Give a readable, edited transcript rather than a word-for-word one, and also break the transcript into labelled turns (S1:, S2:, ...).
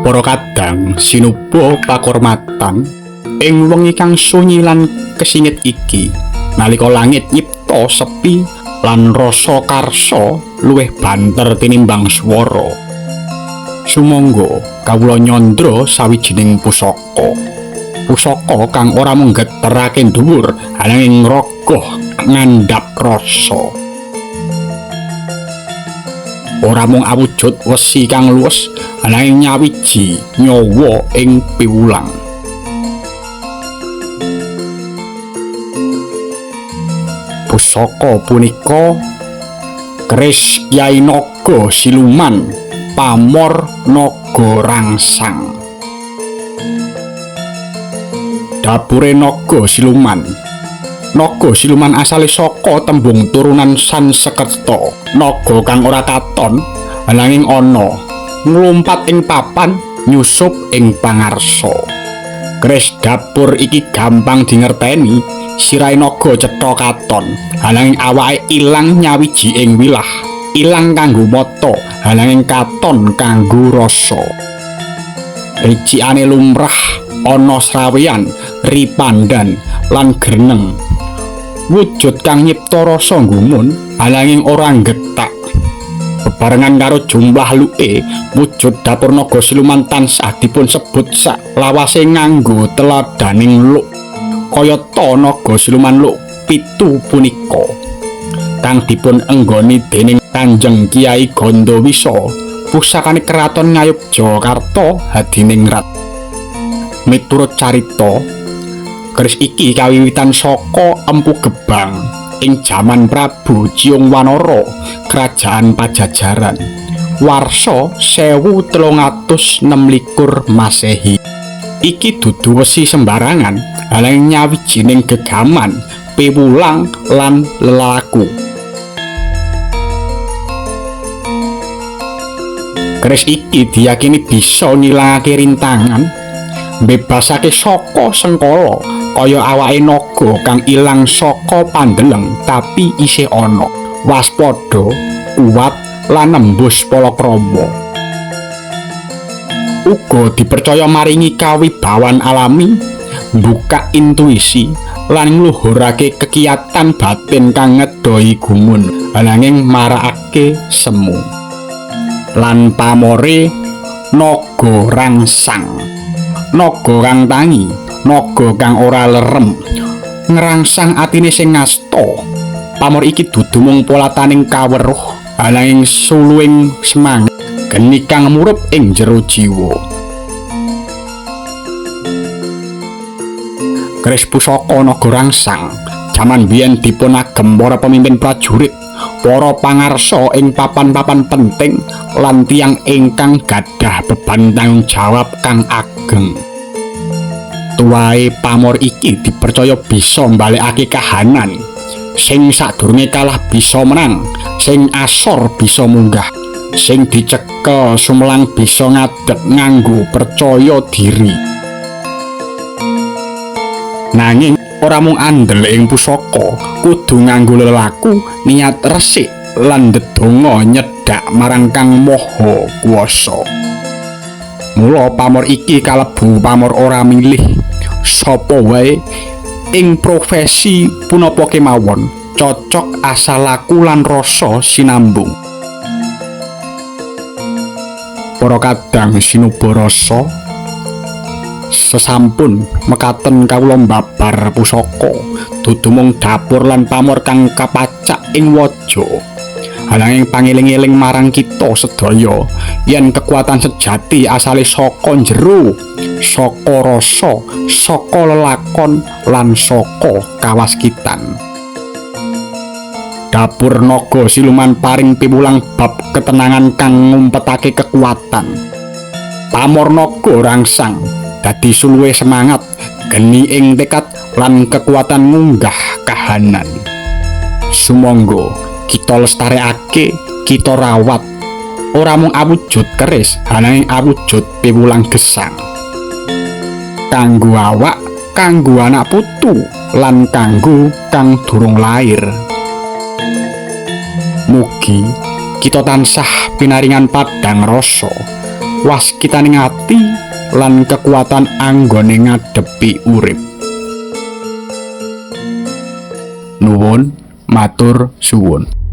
S1: Para kadang sinuba pakurmatan ing wengi kang sunyi lan kesingit iki, nalika langit nyipta sepi lan rasa karsa luwih banter tinimbang swara. Sumangga kawula nyandra sawijining pusaka. Pusaka kang ora mung geterake dhuwur, ananging ngrogoh ngandhap rasa. Ora mung awujud wesi kang luwes, ananging nyawiji nyawa ing piwulang. Pusaka punika keris Kyai Naga Siluman pamor Naga Rangsang. Dapure Naga Siluman. Naga Siluman asale saka tembung turunan Sanskerta. Naga kang ora katon ananging ana, nglumpat ing papan, nyusup ing pangarsa. Keris dapur iki gampang dingerteni, sirahe naga cetha katon, ananging awake ilang nyawiji ing wilah, ilang kanggo mata, ananging katon kanggo rasa. Ricikane lumrah ana srawean, ripandan lan greneng. Wujud kang nyipta rasa nggumun ananging ora nggetak. Bebarengan karo jumlah luke, wujud dapur Naga Siluman tansah dipun sebut sak lawase nganggo teladaning luk. Kayata Naga Siluman luk 7 punika kang dipun enggoni dening Kanjeng Kyai Gondowisa, pusakane Keraton Ngayogyakarta Hadiningrat. Miturut carita, keris iki kawiwitan saka Empu Gebang ing jaman Prabu Ciung Wanara, Kerajaan Pajajaran, warsa 1326 Masehi. Iki dudu wesi sembarangan, ananging nyawijining gegaman, piwulang lan lelaku. Keris iki diyakini bisa ngilangake rintangan, mbebasake saka sengkala kaya awake naga kang ilang saka pandeleng tapi isih ana, waspada, kuat lan nembus palakrama. Uga dipercaya maringi kawibawan alami, mbuka intuisi lan ngluhurake kekiyatan batin kang ngedohi gumun ananging marakake semu. Lan pamore Naga Rangsang, naga kang tangi, naga kang ora lerem, ngrangsang atine sing ngasta. Pamor iki dudu mung polataning kaweruh, ananging suluing semangat geni kang murup ing jero jiwa. Keris pusaka Naga Rangsang jaman biyen dipun agem para pemimpin prajurit, para pangarsa ing papan-papan penting lan tiyang ingkang gadah beban tanggung jawab kang ageng. Tuwahe pamor iki dipercaya bisa mbalekake kahanan, sing sadurunge kalah bisa menang, sing asor bisa munggah, sing dicekel sumelang bisa ngadeg nganggo percaya diri. Nanging ora mung andel ing pusaka, kudu nganggo lelaku, niat resik lan ndedonga nyedhak marang Kang Maha Kuwasa. Mula pamor iki kalebu pamor ora milih sapa wae ing profesi punapa kemawon, cocok asal laku lan rasa sinambung. Para kadang sinuba rasa, sesampun mekaten kawula mbabar pusaka, dudu mung dapur lan pamor kang kapacak ing waja, ananging pangeling-eling marang kita sedaya yen kekuatan sejati asale saka jero, saka rasa, saka lelakon lan saka kawaskitan. Dapur Naga Siluman paring piwulang bab ketenangan kang ngumpetake kekuatan. Pamor Naga Rangsang dadi suluwe semangat, geni ing tekad lan kekuatan ngunggah kahanan. Sumangga kita lestarekake, kita rawat, ora mung awujud keris, ananging awujud piwulang gesang. Kanggo awak, kanggo anak putu, lan kanggo kang durung lair. Mugi kita tansah pinaringan padhang rasa, waskitaning ati lan kekuatan anggone ngadepi urip. Nuwun matur suwun.